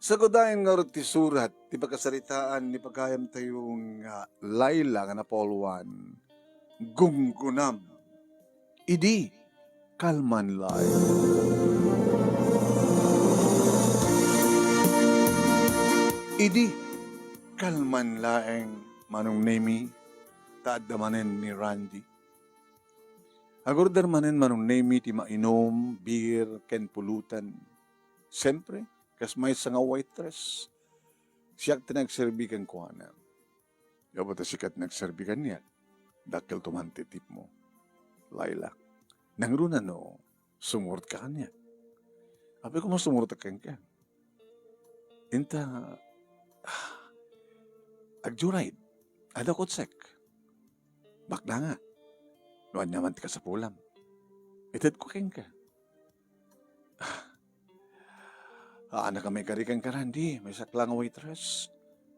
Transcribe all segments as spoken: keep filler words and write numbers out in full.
Sagudayen ngarud ti surat ti pakasaritaan ni pagayamtayo nga Laila nga napauluan, Gumgunam. Idi kalman laeng. Idi kalman laeng, Manong Nemi, ta adda manen ni Randy. Agurder manen, Manong Nemi, ti mainum, beer, ken pulutan. Siyempre, kas maysa nga waitress, siak ti nagserbi kenkuana. Gapu ta sika ti nagserbi kaniak, dakkelto man ti tipmo. Laila, nangruna no sumurot ka kaniak. Apay koma sumurot kenka. Inta, ah, agjoyride. Adda kotsek. Baknang nga. No ania man ti kasapulam, itedko kenka. Ah, anak a maikari kenka, Randy, maysak la nga waitress.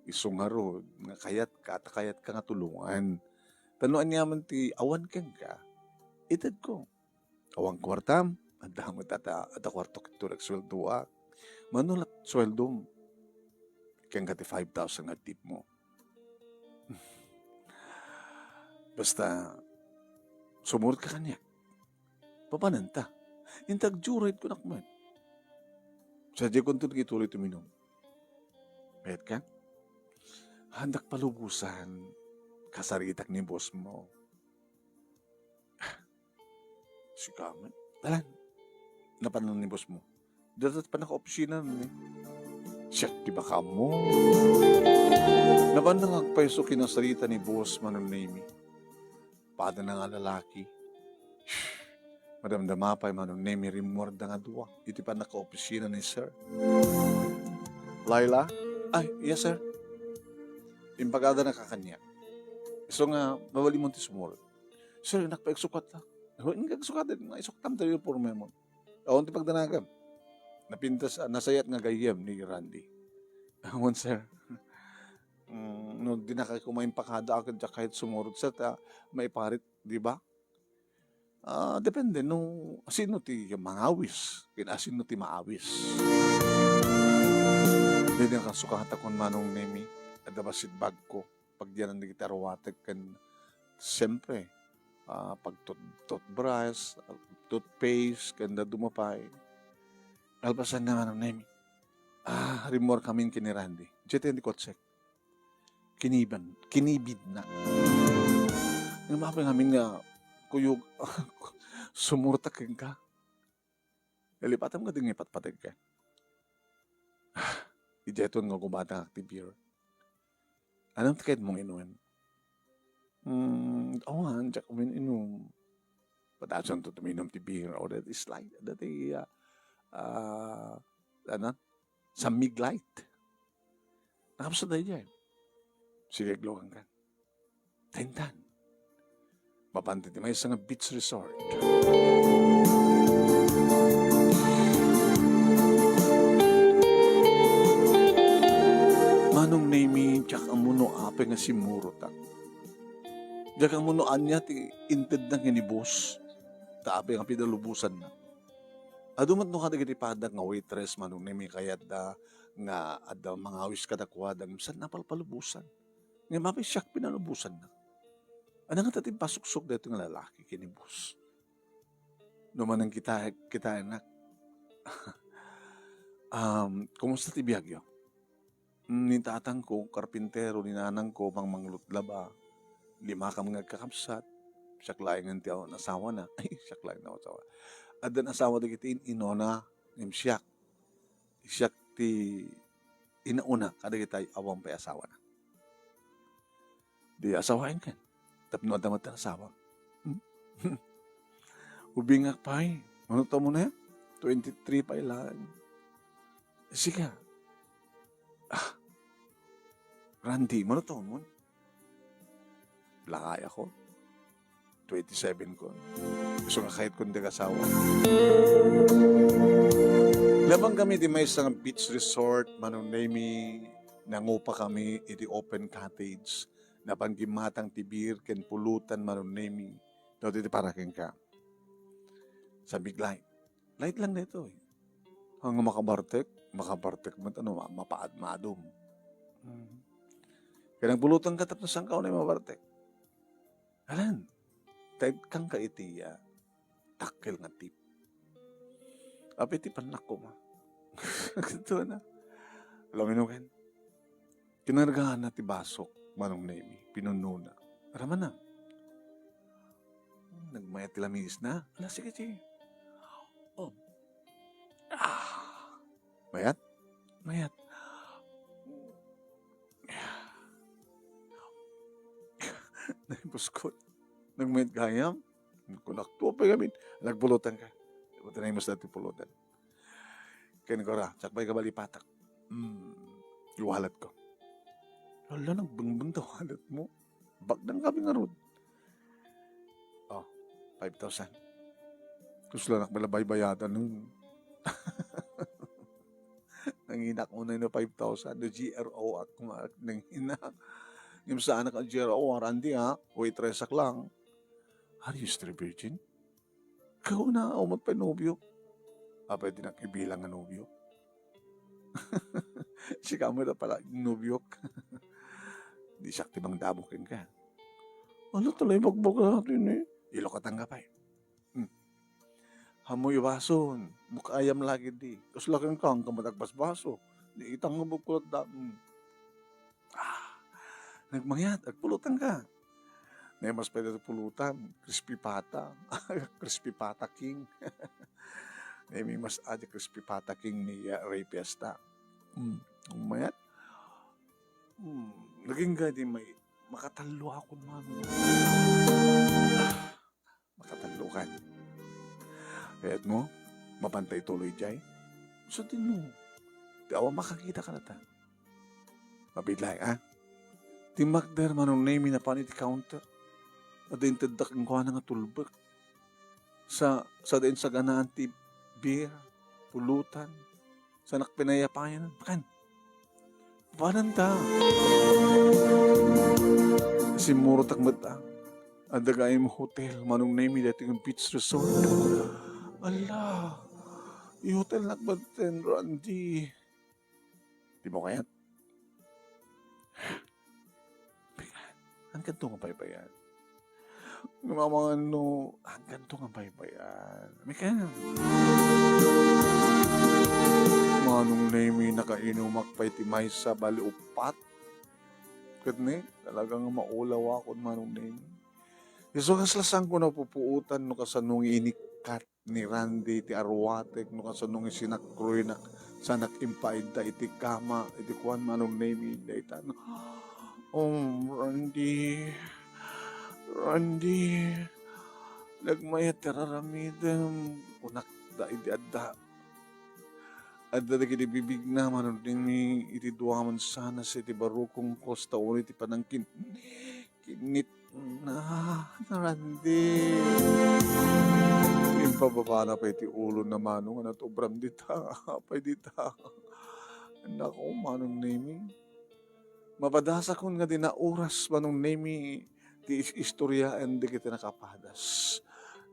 Isu ngarud nga kayatka, ta kayatka nga tulongan. Ta no ania man ti awan kenka, itedko. Awan kuartam, adda met ata, adda kuartok ito nagsueldoak. Mano la sueldom? Kenka ti five thousand nga tipmo. Basta, sumurot ka kaniak. Papananta. Inta agjoyride kunak met. Sadiakon to ituloy ti uminum. Kayat ka? Handak palubosan. Kasaritak ni boss mo. Sika met. Talan. Napan ni boss mo. Dita ti pannakaopisina ni. Siak ti bakam mo. Napan nga agpayso kinasarita ni boss, Manong Nemi. Padana nga lalaki. Madamdama pay, Manong Nemi, rimmuarda nga dua iti pannakaopisina ni sir. Laila? Ay, yes, sir. Impagadana ka kaniak. Isu nga, mabalinmo ti sumurot. Sir, innak pay agsukat la. Inka agsukat, maisuktam tayo por memon. Awan ti pagdanagam. Napintas, ah, nasayat nga gayyem ni Randy. Awan, sir. Mm, no, dinaka koma impakada, ket diak kayat sumurot, sir, ta maiparit, di ba? Ah, depende no asino ti mangawis, ken asino ti maawis. Didi nakasukatakon, Manong Nemi, adda bassit bagko, pagdianan dagiti aruatek ken, siyempre, ah, pag-tooth-, toothbrush, toothpaste, ken dadduma pay. Kalpasanna, Manong Nemi, ah, rimmuarkamin ken ni Randy. Diay ti kotsek. Kiniban, kinibidna. Ngem apay ngamin nga kuyog, sumurot kenka. Nalipatam nga di nga ipatpateg ka. Idiay ton nga gubatangak ti beer. Anam ti kayat mong inuen? Hmm, awan, diak umin-inum. Padasan to tuminum ti beer, or that is light, that is, ah, ah, ano? Sa Mig Light. Nakapsut na idiay. Sige, aglukan ka. Tentan. Mapan ti maysa nga beach resort. Manong Nemi, diak ammo no apay nga simmurotak. Diak ammo no ania ti intedna ken ni boss. Ta apay nga pinalubosanna. Adu met no kadagiti padak nga waitress, Manong Nemi, kayatda nga adda mangawis kadakuada, ngem saan napalpalubosan. Ngem apay siak pinalubosanna? Ania ngata ti impasuksok daytoy nga lalaki ken ni boss? No manen kita, kitaennak. Um, kumusta ti biagyo? Mm, ni tatangko, karpintero, ni nanangko, mangmanglutlaba. Limakam nga agkakabsat. Siak laengen ti asawana. Ay, siak laeng ti asawa. Addan asawa dagiti in-inona, ngem siak. Siak ti inauna kadagiti awan pay asawana. Di asawaen ken. Tapno adda met ti asawa. Hmm? Ubingak pay. Mano taon mo na? Twenty-three pay laeng. Sika. Ah. Randy, mano taon mo? Lakay ako. Twenty-seven ko. Isu nga kayat kon di asawa. Napan kami di maysa nga beach resort, Manong Nemi, nangupa kami iti open cottage. Napan gimmatang ti beer ken pulutan, Manong Nemi. No, ti para kenka. Sa Big Light. Light lang daytoy. Ang makabartek, makabartek met, ano, ma-, mapaad-, maadum. Mm. Kaya nagbulotanka tapno saan ka unay mabartek. Alan, taydkanka iti, ah, dakkel nga tip. Apay ti pannak koma. Ito na. Alam mo, ken? Kinargaanna ti basok, Manong Nemi, pinunnona. Aramana. Nagmayat ti lamisna. Ala, sige, sige. Oh. Ah. Mayat? Mayat. Naibuskot. Nagmayat gayam. Kunak, "Tua pay ngamin." Nagpulutanka. Iti naimus dati pulutan. Ken kora, sakbay ka balipatak. Hmm, iwalat ko. Hala, nagbengbeng ta walet mo. Bakdang kami ngarud. Oh, five thousand. Kusla nak bala baybayatan nun. Nanginak mo na yung five thousand. The G R O ak ma-, nanginak. Yung saan ka G R O, Randy, ha? Waitress ak lang. Are you still virgin? Kauna, umot pa nobyo. Apay di nakibilang nga nobyo. Sika mo na pala, nobyok. Di siak ti mangdamo kenka. Ano talay bagbag natin eh? Ilokatan ka pa eh. Hmm. Hamoy bason, no kaayam lagi di. Kasla kenka, ang kamat agbasbaso. Di itang nga buklat da. Hmm. Ah, nagmangyat, agpulutan ka. Naimas pay dayta pulutan, crispy pata. Crispy pata king. Naimas aja crispy pata king ni, ah, Ray Fiesta. Hmm, umayat. Hmm, naging gadi may makatallo ako man. Makatallo kan. Kayat mo, mapantay tuloy jay? Sa din mo, ti awa makakita ka na ta. Mabidlay, ah. Ti makder Manong Nemi napan iti counter. Adda inteddak kenkuana nga tulbek. Sa, sa diin saganaan ti beer, pulutan, sa nakpinayapayan, bakan. Panan ta? Simmurotak met, ah. Adda gayam hotel, Manong Nemi, dati nga beach resort. Ala, i-hotel nak met ten, Randy. Di mo kayat? Hangganto nga baybayan. Nga mamangano, hangganto nga baybayan. Mika. Manong Nemi, nakainumak pay ti maysa bali uppat. Ket ni, talaga nga maulawakon, Manong Nemi. Isu kasla saan ko napupuotan no kasano nga inikkat ni Randy ti aruatek no kasano nga sinakroynak, saanak impaidda iti kama, iti kuan, Manong Nemi, dayta no. Oh, Randy, Randy, nagmayat ti ar-aramidem, kunak da idi adda. Adda dagiti bibigna, Manong Nemi, iti dua mansanas iti barukong kos, ta uri ti panangkin-, kinnit na, Randy. Impababana pay ti ulona, Manong, a natubram dita. Apay dita? Nako, Manong Nemi. Mapadasakon nga di na oras, Manong Nemi, ti is-, istoryaen dagiti nakapadas.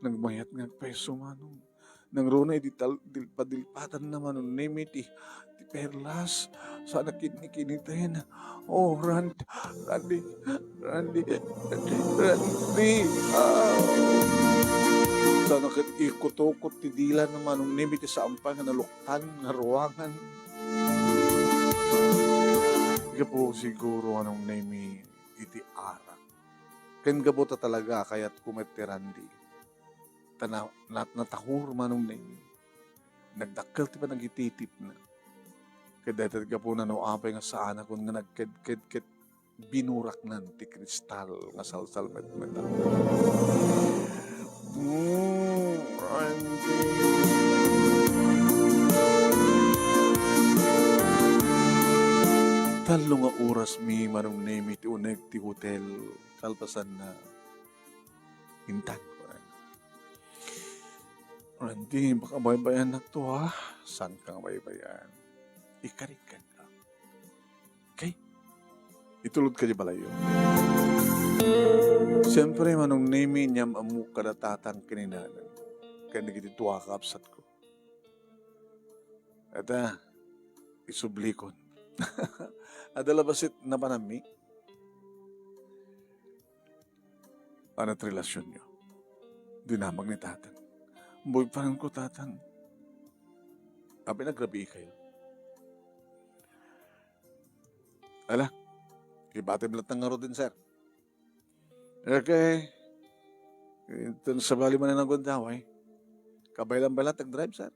Nagmayat nga agpayso, Manong. Nangruna iti tal-, dil-, padilpatanna, Manong Nemi, ti, ti perlas, saanak kinnikiniten. Oh, Ran-, Randy, Randy, Randy, Randy. Ah. Saanak ket ikutukot ti dila na, Manong Nemi, ti saan pay nga naluktan nga ruangan. Gapu siguro, Manong Nemi, iti arak. Ken gapu ta talaga a kayatko met ti Randy. Ta na-, nat-, natahur, Manong Nemi. Nagdakkel ti panagititipna. Ket dayta ti gapuna no apay nga saanakon nga nagkedked ket binuraknan ti kristal nga salsalmetmetan. Mm, Randy. Tallo nga oras mi, Manong Nemi, ti uneg ti hotel. Kalpasanna, intan, kuan. Randy, baka baybayannak to, ha? Saan ka nga baybayan? Ikarikkan ka. Okay? Itulod ka di balayo. Siyempre, Manong Nemi, niyam-amok kada tatang kininanang. Kaya nagiti dua ka absat ko. Eta, Isublikon. Adda la bassit napananmi? Anat relasyonyo? Dinamag ni Tatang. Boyfriend ko, Tatang. Apay, nagrabii kayo? Ala, ibatim latta ngaruden, sir. Okay. Ito, sabali man ang nagundaway. Kabaylan-baylan, tag-drive, sir.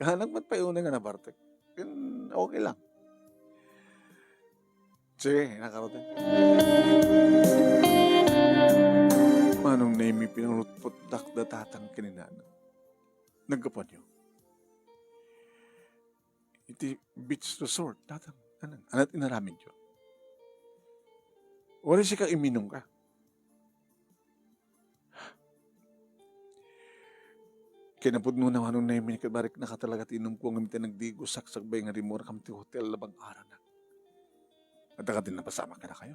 Anak, mat pay unay nga nabartek. Ken, okay lang. Sige, nakarote. Manong Nemi, pinangutputdak da Tatang ken ni Nanang. Naggapuanyo? Iti beach resort, Tatang. Anang, anat inaramidyo? Wala sika, iminum ka. Kinapudno na, Manong Nemi, ket bariknaka talaga ti inumko ngem iti nagdigos, saksagbay nga rimmuar kam ti hotel, labang aranak. Adda kadi napasamak kadakayo?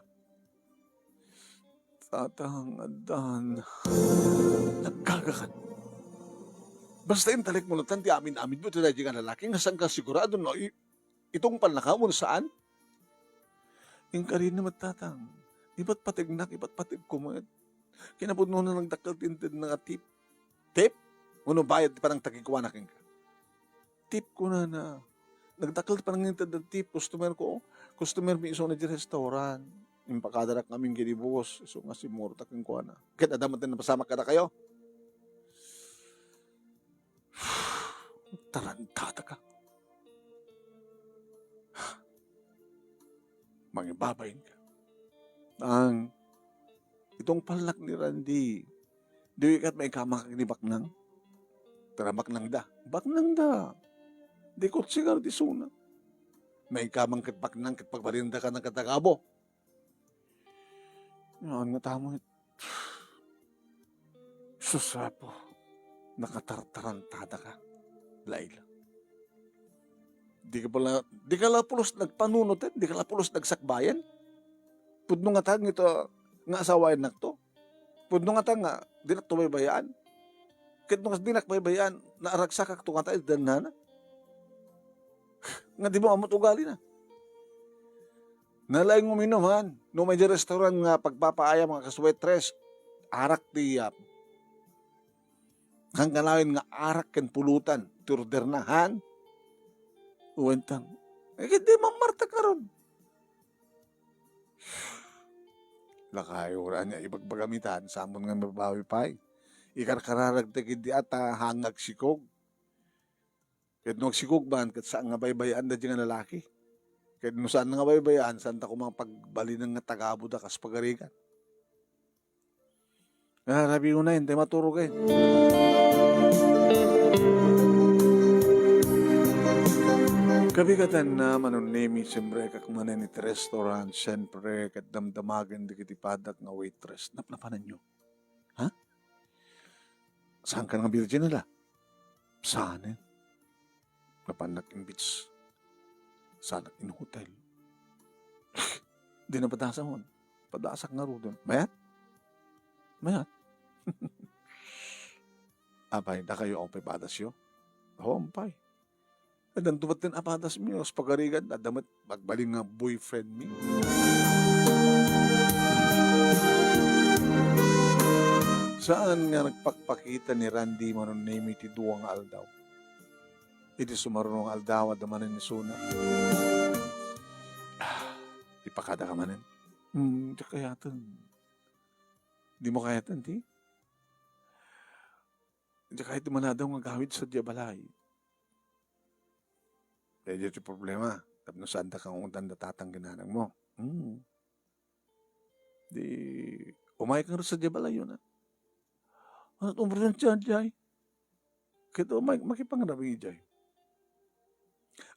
Tatang, addan. Nagkagakan. Basta intalek mo lang ti amin-amin mo, ti daydi nga lalaki, nga saan ka sigurado, no? I-, itungpalnaka, wenno saan? Inkarina met, Tatang. Ipatpategnak, ipatpategko met. Kinapudno na nagdakkel ti intedna nga tip. Tip? Wenno bayad ti panangtagikuana kenka? Tip, kunana. Nagdakkel ti panangintedna tip, customer ko. Customer mi isu na di restaurant. Impakadarak ngamin ken ni boss, isu nga simmurota kenkuana. Ket adda met ti napasamak kadakayo? Tarantadaka. Mangibabainka. Ang itungpalnak ni Randy, di ket maikamang ket ni Baknang? Tara, Baknang da. Baknang da. Di kotse nga di suna. Maikamang ket Baknang ket pagbalinda ka ng katagabo. Yan nga tamo. Sus, Apo, nakatartarantadaka, Laila. Di ka pala, di ka la pulos nagpanunoten, di ka la pulos nagsakbayan. Pudno nga tag ito nga asawaennak to. Pudno nga tag nga dinak to baybayaan. Ket no kas dinak baybayaan, naaragsakak to nga ta idannana. Nga di mo amot ugalina. Nalaing uminum, han. No may di restaurant nga pagpapaayam nga kas waitress, arak ti iyap. Kankanayon nga arak ken pulutan ti orderna, han? Uwentang. Eh, ket di mammartek karon. Lakay, wala niya ibagbagam itan, samon nga mabawi pay. Ikarkararag ti kidi ata, hangag sikog. Ket no agsikog man, ket saan nga baybay-an da di nga lalaki. Ket no saan nga baybay-an, saan ta koma pagbalinen nga tagabo da kas pagarigan. Ah, rabi unay, intay maturog eh. Kabigatan na, Manong Nemi, siyempre, kak manen iti restaurant, siyempre, ket damdamagen dagiti padak nga waitress. Napnapananyo? Ha? Saan ka nga virgin, ala? Saan eh? Napannak in beach. Sanak in hotel. Di na padasahon. Padasak ngaruden. Mayat? Mayat? Apay, dakayo ang pay padasyo? Oo, ampay. Addan tubat ten apadas mi, os pagarigan, adda met agbalin nga boyfriend mi. Saan nga nagpakpakita ni Randy Manong Nemi ti dua nga aldaw? Iti sumaruno nga aldaw, adda manen isuna. Ah, ipakada ka manen? Hmm, di kayaten. Di mo kayaten, ti? Di kayaten manadaw nga agawid sadiay balay. Daydiay ti problema. Tapno saan da kangungotan da tatang ken nanang mo. Hmm. Di, umay ka ngarud sadiay balayyo na. Ano ti umrem ti sadiay? Ket umay, makipangrabii idiay.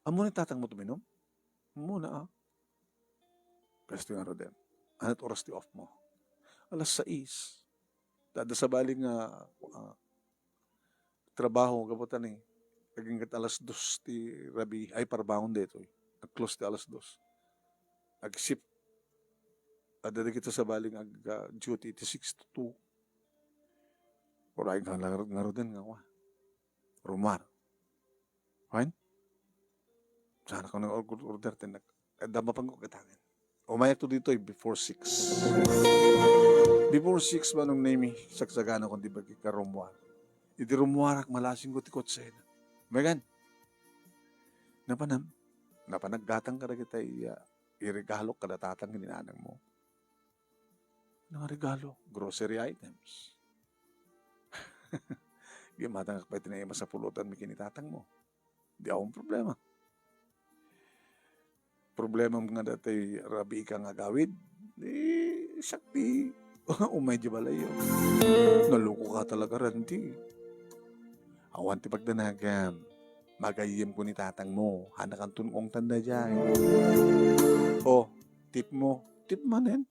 Ammo ni tatang mo ti uminum? Ammona, ah. Kastoy ngaruden. Anat oras ti off mo? Alas sais. Adda sabali nga, ah, trabaho, gapu ta ni, agingga alas dos ti rabii, ay, parbangon daytoy. Nag-close ti alas dos. Ag-shift. Adda dagiti sabali nga ag-, ah, duty iti six to two. Uray nga ngarud-, ngaruden nga, wa. Rumar. Wen? Saan ako nag-order, order, ten, nag-, adda mapanggok itagan. Umayakto ditoy before six. Before six, Manong Nemi, sagsagana kon di bagik ka rummuar. Idi rummuarak, malasing ko ti kotsena. Megan, napanam, napanaggatang ka dagitay, ah, iregalok kada tatang ni nanang mo. Nga regalo, grocery items. Gimatangak pay ti naimasapulutan mi ken ni tatang mo. Di awan problema. Problema nga datay rabii ka nga agawid, di siak ti umay di balay. Naloko ka talaga, Randy. Awan ti pagdanagam. Magayyem ko ni tatang mo. Hanakanton ongtan daydiay. O, tip mo. Tip manen.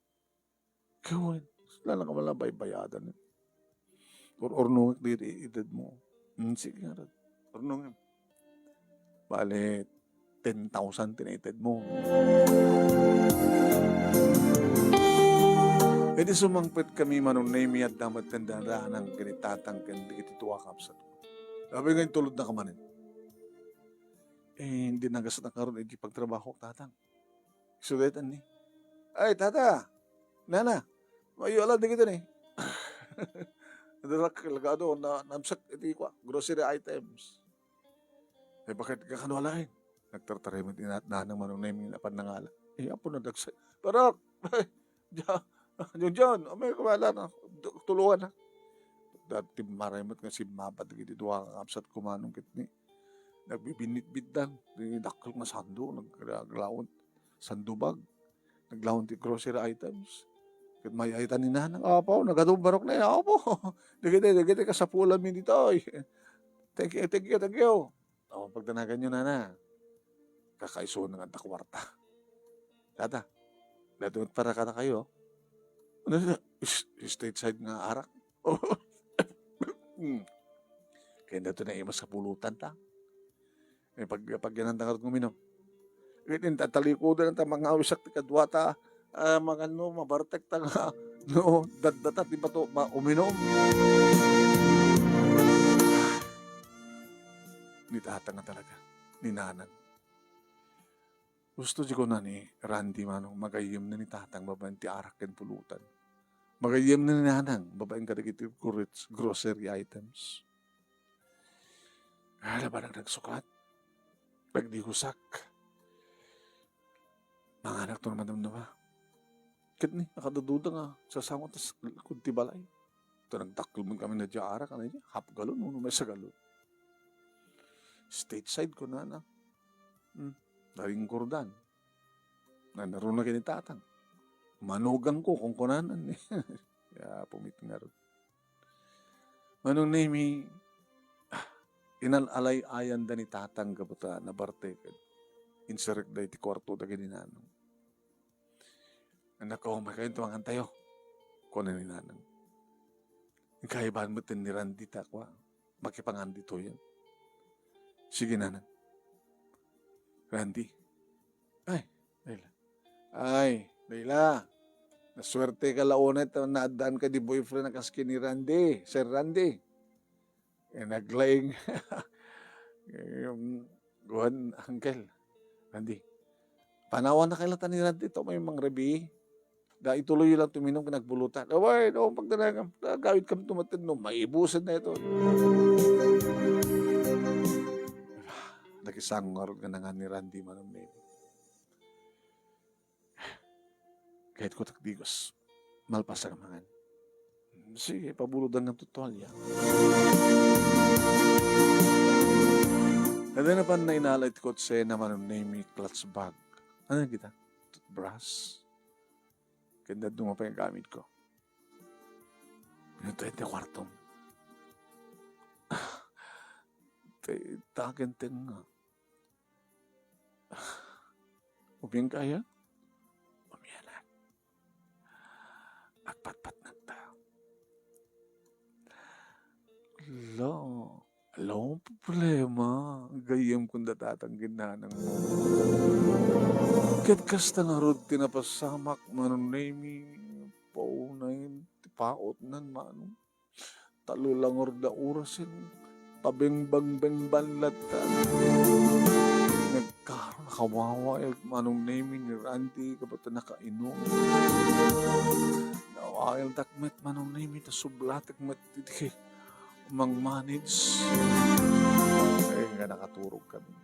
Gawin. Sila lang kamala baybayadan. Or-, urnongek diri edad mo. Hmm, sige nga, Rod. Urnongem. Bale, ten thousand ti naitedmo. Idi sumangpet kami, Manong Nemi, adda met ti dandanan ken ni tatang ken dagiti dua a kabsat. Sabi nga, intulod na kamanen. Eh, hindi nagasat na karon iti pagtrabaho, tatang. Sudet, anni? Ay, tata! Nana! Mayo ala dagito ni. Darak lagado na namsak iti kua, grocery items. Eh, bakit ka kano alain? Nagtartaray met ina-, nanang Manong Nemi nga apan nangala. Eh, apo na dagsa-, Parok! Ja-, John, John, amay kumala na. Du-, tulungan na. Dati maray met nga simmapat dagiti dua nga kabsat ko, Manong, ket ni. Nagbibinitbitdan. Di dakkel nga sando, nag-, naglaon. Sandubag. Naglaon ti grocery items. Ket may-aytan ni nanang, "Apo, nagadu barok na, apo. Dagiti, dagiti kasapulanmi ditoy. Thank you, thank you, thank you." O, pagdanaganyo, nana. Kakaisuna nga adda kuarta. Tata, daytoy met para kadakayo. Ano, is-, state side nga arak? Hmm. Kaya daytoy na imasapulutan ta. Eh, pag-, pagyanan ta ngarud nga uminom. Ket inta talikudan ta mangawisak ti kaduata, ah, mangano, mabartek ta nga, no, daddata ti bato, ma-, uminom. Ni tatang nga talaga, ni nanang. Gusto di ko na ni Randy, Manong, magayyem na ni tatang babaen ti arak ken pulutan. Magayyem na ni nanang babaen kadagiti gro-, grocery items. Ah, labanak nagsukat. Nagdihusak. Manganak to naman naman. Ket ni, nakadududa nga, sasango ta s-, likod ti balay. Ta nagdakkel man kami na diya arak, ano diya? Half galon, no, may sa galon. State side ko na, na. Hmm. Naringkurdan. Na, naruna kini tatang. Manugang ko, kung kunanan. Ya, pumit nga ron. Manong Nemi, ah, inal-alay-ayan da ni tatang gapu ta nabarte ket inserek da iti kuarto dagiti nanang. "Anak ko, makayon tumangan tayo," kuna ni nanang. Kaiban met ni Randy ta kua, makipangan ditoy. Sige, nanang. Randy. Ay, Dayla. Ay, Dayla. Nasuerte ka la unay ta naaddaan ka di boyfriend a kas ken ni Randy, Sir Randy. Eh, naglaing. Yung, kuwan, uncle. Randy. Panawan na kayo lata ni Randy, to may mangrabi. Da, ituloy lang tuminom ka nagbulutan. Away, no, pagdalagam. Gawid kam tumatid, no, maibusan na ito. Nakisango nga ron nga nangan ni Randy, Manong Nemi. Kahit ko takdigos, malpasan ka mangan. Sige, pabulodan nga tutualya. Kada na pan nainala iti kotse na Manong Nemi clutch bag. Ano kita? Toothbrush. Kanda duma pa yung gamit ko. Pinuto yung kwarto. Taken tenga. Umian kaya? Umianak. Agpatpatnak ta. Lo, lo, problema. Gayyem kunda tatang ginanang mo. Ket kasta ngarud ti napasamak, Manong Nemi, paunay, ti paot nan, Manong. Talulangor da orasen, pabengbang-bengban latta. Nagkaron Nawawael Manong Nemi ni Randy, kabat ta nakainum. Nawawaeldak met Manong Nemi, ta sublatek met iti mang-manage. Ay, nga nakaturog kami.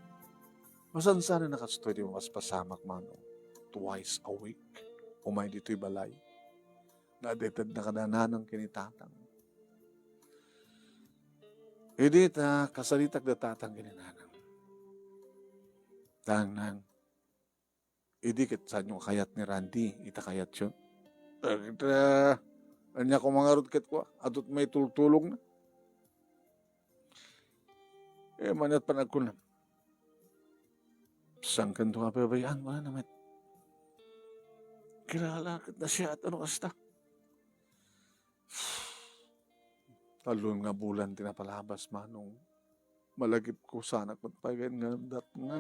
Masansanay na kastoy ti mapaspasamak, Manong. Twice a week, umay ditoy balay. Nadetedna kada nanang ken ni tatang. Idi ta kasaritak da tatang ken ni nanang. Tang, nang, idi ket saanyo a kayat ni Randy, ita kayatyo. Ket, ah, ania koma ngarud ket kua, adu ti maitultulongna. Eh, maniat panagkunam. Sangkanto nga pabay-an, wala na met. Kilala ket nasiat, ano kasta? Talon nga bulan ti napalabas, Manong. Malagipko sanak met pay nga datngan.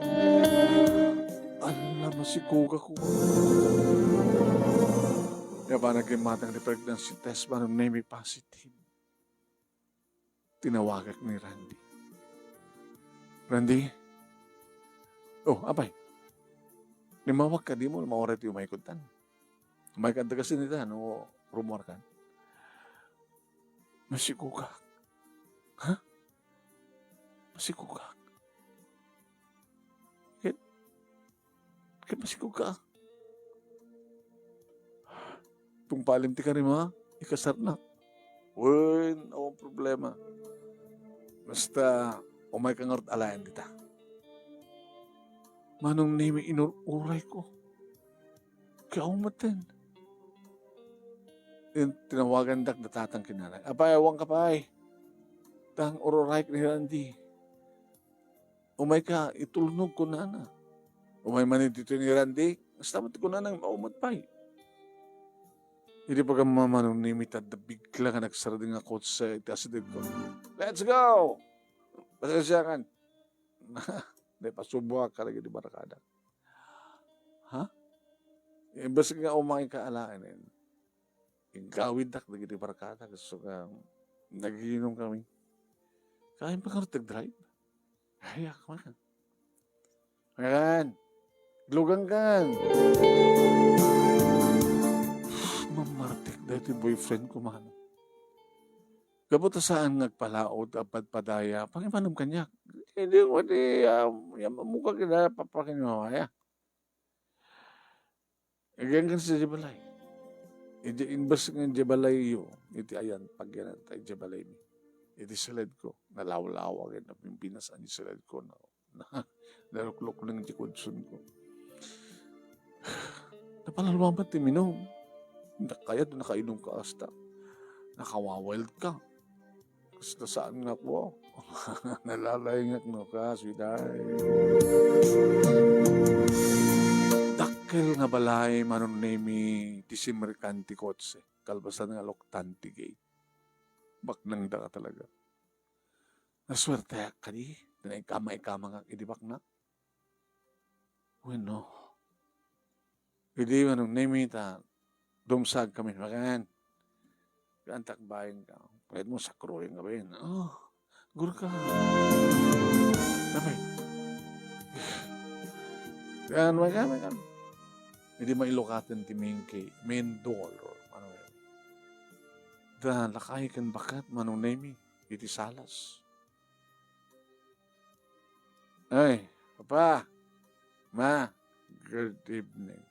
Ala, masikugak. Ya pa nagimmatang ti pregnancy test, Manong Nemi, positive. Tinawagak ni Randy. Randy? Oh, apay? Limawag ka, di mo mauray ti umayko tan. Umayka adda kasi nita, no, rumuar kan. Masikugak. Ha? Masikugak. Ket, ket masikugak. Tungpalem ti karima, ikasarnak. Wen, awan problema. Basta, umayka ngarud alaen dita. Manong Nemi, inur-urayko. Kaya umeten. Tin-, tinawagandak da tatang ken nanay. Apay, awan ka pay. Tang ururayek ni Randy. Umayka, itulnog kunana. Umay man ditoy ni Randy, basta met kunana nga maumat pay. Idi pagmamano ni Mitad, bigla nga nagsardeng nga kotse iti asidegko. "Let's go!" Pasensiakan. Di pasubuak ka lagi di barkada. Ha? Imbes nga umayka alaen, igawiddak dagiti barkada, gusto nga nagiinom kami. Kain pa ka drive? Ay, ako man. Ayan. Lugang kan. Mamartek daytoy boyfriend ko, man. Gapu ta saan nga agpalaod a padpadaya, pangipanom kaniak. Hindi ko di, um, ya, mukha kita papakinawaya. Agyanggan sa balay. Iti imbes nga iti balayyo, iti ayan, pagyanan ta iti balaymi. Iti siledko, nalawlaw, agyan, napimpinas, iti siledko, na, na, naluklukneng ti kudsonko. Napalaluamat ti minum. Nakayat, nakainom ka asta. Nakawawild ka. Kasta saan nga ako. Nalalayngak no ka, sweetheart. Dakkel nga balay, Manong Nemi, ti simrikan ti kotse. Kalpasan nga luktan ti gate. Baknang daka talaga. Nasuerteak kadi, ti naikama-ikamangak idi baknak. Wenno, idi Manong Nemi ta dumsag kami, makan. Kantak bayan ka. Pwede mo sakruin ka ba yun? Oh, gurka. Damay. Yan, may kami kan. Hindi mailukaten ti main key, main door, or ano yun. Da, lakay kan bakat, Manong Nemi, iti salas. Ay, Papa, Ma, good evening.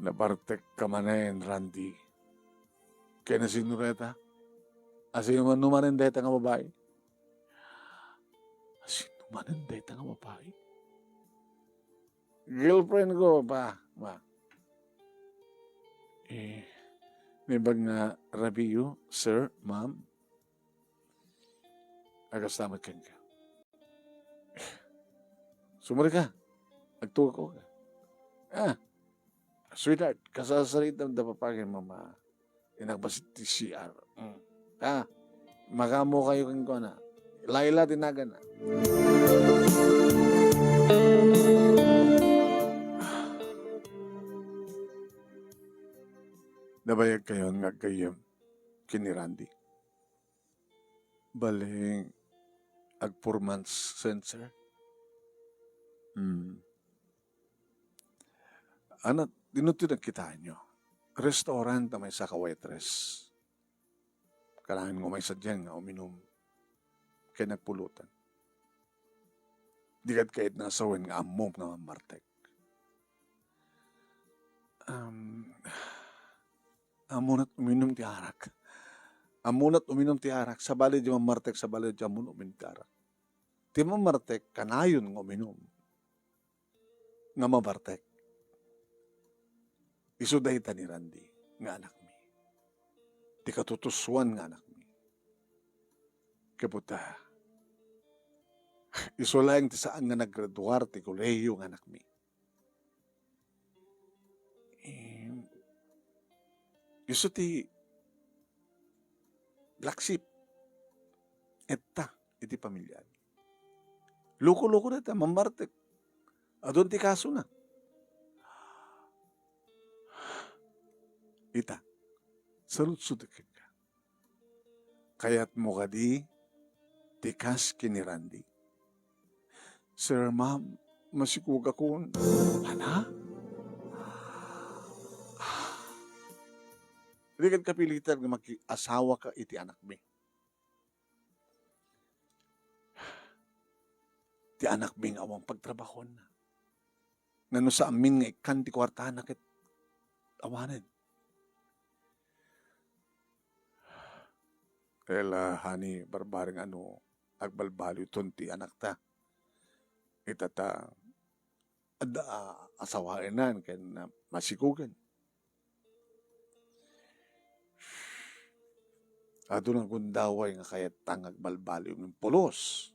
Nabartek ka manen, Randy. Ken asino dayta? Asino man numanen dayta nga babai? Asino manen dayta nga babai? Girlfriend ko, Pa, Ma. Eh, naimbag nga rabiyo, sir, ma'am. Agasta met kenka. Sumari ka. Agtugak ka. Ah, sweetheart, kasasaritam da Papa ken Mama. Inakbas ti C R. Mm. Ah, makaammo kayo kenkuana. Laila ti naganna. Nabayag kayon nga aggayyem ken ni Randy. Bale, ag four months since, sir. Hmm. Ano, dino ti nagkitaenyo? Restaurant a maysa ka waitress. Kanayon nga umaysa diay nga uminum ken nagpulutan. Di kad kayat nga asawen nga ammom nga mammartek. Um, ammona't uminum ti arak. Ammona't uminum ti arak, sabali diay mammartek, sabali diay ammon uminum ti arak. Ti mammartek, kanayon nga uminum. Nga mabartek. Isu dayta ni Randy nga anakmi. Ti katutusuan nga anakmi. Kabuta, isu laeng ti saan nga naggraduar ti kolehiyo nga anakmi. Eh, isu ti laksip. Etta iti pamiliami. Loko-loko dayta, mammartek. Adun ti kasona. Ita, saludsodek kenka. Kayatmo kadi ti kas ken ni Randy? Sir, ma'am, masikogakon. Ana? Di kad kapilitan nga makiasawaka iti anakmi. Ti anakmi nga awan pagtrabahoanna. Nga no saanmin nga ikkan ti kuartana ket awanen. Well, ah, honey, barbareng ano, agbalbaliwton ti anakta. Ita ta, adda, ah, asawaenan ken, ah, masikogen. Adu nga gundaway nga kayat ta nga agbalbaliw nga pulos.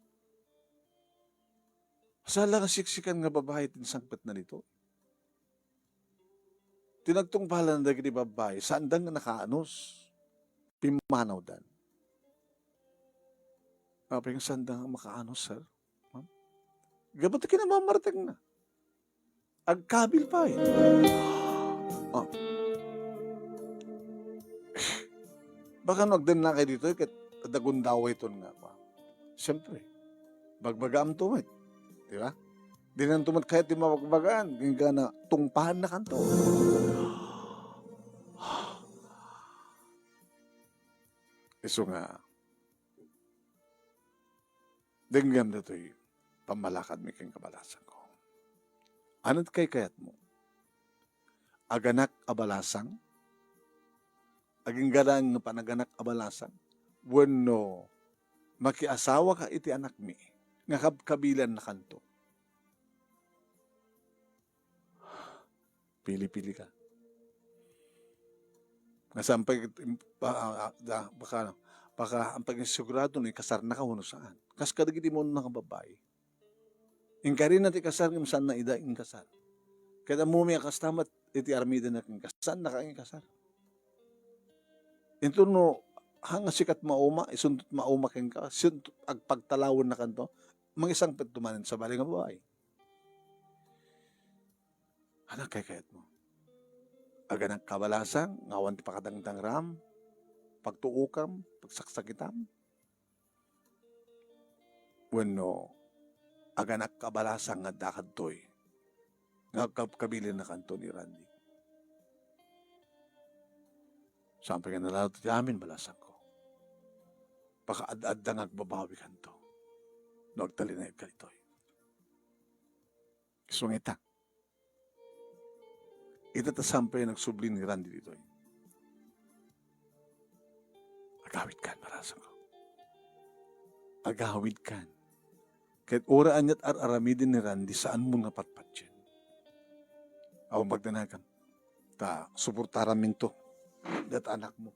Saan la nga siksikan nga babai ti insangpetna ditoy. Ti nagtungpalan dagiti babai, saanda nga nakaanus. Pimmanawdan. Apay nga saanda nga makaanus, sir? Ma'am? Gapu ti kinamammartekna. Agkabil pay. Ah. Baka no agdennakay ditoy ket adda gundawayton nga, kua. Siyempre, bagbagaamto met, di ba? Dinanto met kayat ti mabagbagaan, inggana tungpaannakanto. Isu nga, denggem datoy pammalakadmi ken kabalasangko. Ania't kaykayatmo? Aganak a balasang? Agingga laeng nga panaganak a balasang? Wenno makiasawaka iti anakmi nga kabkabilannakanto? Pili-pili ka. Nga saan pay, ah, ah, da, baka, baka ang pagsigurado no ikasarnaka wenno saan. Kas kadagiti maunona nga babai. Inkarina ti kasar, ngem saanna ida inkasar. Ket ammomi a kasta met iti aramidenna kenka, saannaka inkasar. Inton no, ha, nga sika ti mauma, isunto ti mauma kenka, isunto agpagtalawennakanto, mangisangpetto manen sabali nga babai. Ania't kaykayatmo? Aganak kabalasang nga awan ti pakadangdangram, pagtuokam, pagsaksakitam? Wenno, aganak kabalasang nga adda kadtoy, nga agkabkabilannakanto ni Randy? Saan pay nga nalalo ti amin, balasangko. Pakaad-adda nga agbabawikanto no agtalinaedka ditoy. Isu nga ita. Ita ta saan pay nagsubli ni Randy ditoy. Agawidkan, balasangko. Agawidkan. Ket uray ania't ar-aramiden ni Randy, saanmo nga patpatien. Awan pagdanagam. Ta suportaranminto. Dayta anakmo.